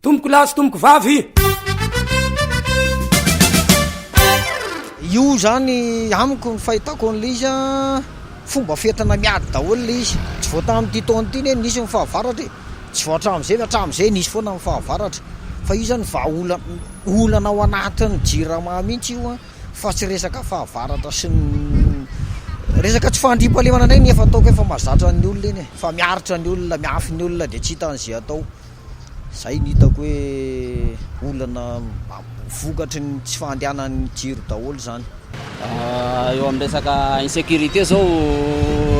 Tompoko lahy sy tompoko vavy. Io zany amiko ny fahitako an'ilay izy an, fomba fentina miady daholo ilay izy, tsy vao tamin'ity taona ity anie nisy ny fahavaratra e, tsy vao hatramin'izay fa hatramin'izay nisy foana ny fahavaratra, fa io zany vahaolana, olana ao anatin'ny jirama mihitsy io an, fa tsy resaka fahavaratra sy ny resaka tsy fahandriampahalemana indray ny efa ataoko efa mahazatra ny olona iny e, fa miaritra ny olona, miafy ny olona dia tsy hitany izay atao. Zay no hitako hoe olana vokatry ny tsy fahandehanan'ny jiro daholo zany. Eo amin'ny resaka insécurité zao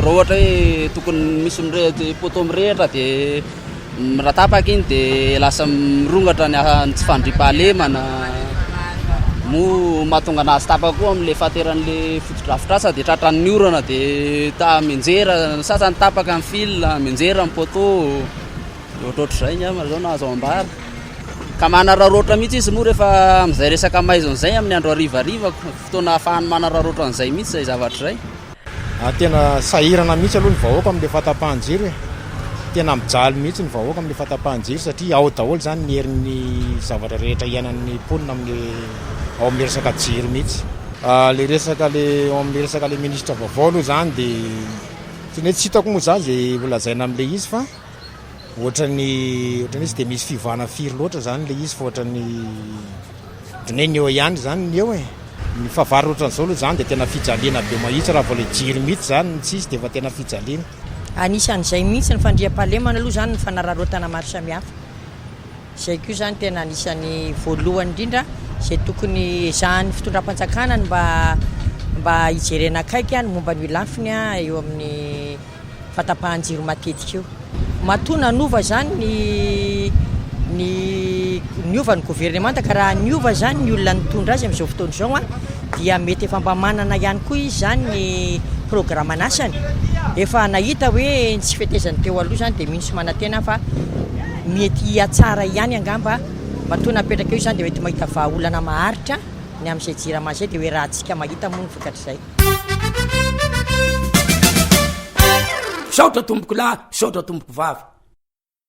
raha ohatra hoe tokony misy mirehitra poteau mirehitra dia raha tapaka iny dia lasa mirongatra ny ny tsy fandriampahalemana, moa mahatonga anazy tapaka koa amin'le fahateran'le fotodrafitrasa dia tratran'ny orana dia ta- mianjera ny sasany tapaka ny fil, mianjera ny poteau. Ohatrohatr'izay angamba zao no azo ambara. Ka manararaotra mihitsy izy moa rehefa amin'izay resaka maizina izay amin'ny andro harivariva, fotoana ahafahany manararaotra an'izay mihitsy izay zavatra izay. Tena sahirana mihitsy aloha ny vahoaka amin'ilay fahatapahan-jiro e. Tena mijaly mihitsy ny vahoaka amin'ilay fahatapahan-jiro satria ao daholo izany ny herin'ny zavatra rehetra iainan'ny mponina amin'ny ao amin'ilay resaka jiro mihitsy. Ilay resaka ilay ao amin'ilay resaka ilay minisitra vaovao aloha izany dia tsy hoe tsy hitako moa izany izay holazaina amin'ilay izy fa Ohatran'ny ohatran'ny hoe tsy dia misy fiovana firy loatra izany ilay izy fa ohatran'ny ohatran'ny hoe ny eo ihany izany ny eo e. Ny fahavalo ohatran'izao aloha izany dia tena fijaliana be mahitsy raha vao ilay jiro mihitsy izany no tsisy dia efa tena fijaliana. Anisan'izay mihitsy ny fandriampahalemana aloha izany ny fanararaotana maro samihafa. Izay koa izany tena anisan'ny voalohany indrindra izay tokony ezahan'ny fitondram-panjakana ny mba mba hijerena akaiky ny momba an'io lafiny eo amin'ny fahatapahan-jiro matetika io. Matoa nanova izany ny ny niova ny governemanta ka raha niova izany ny olona nitondra azy amin'izao fotoana izao dia mety efa mba manana ihany koa izy izany ny programan'asany. Efa nahita hoe ny tsy fetezany teo aloha izany dia mino sy manantena aho fa mety hihatsara ihany angamba matoa napetraka eo izany dia mety mahita vahaolana maharitra ny amin'izay jirama izay dia hoe raha antsika mahita moa ny vokatr'izay. Misaotra tompoko lahy, misaotra tompoko vavy.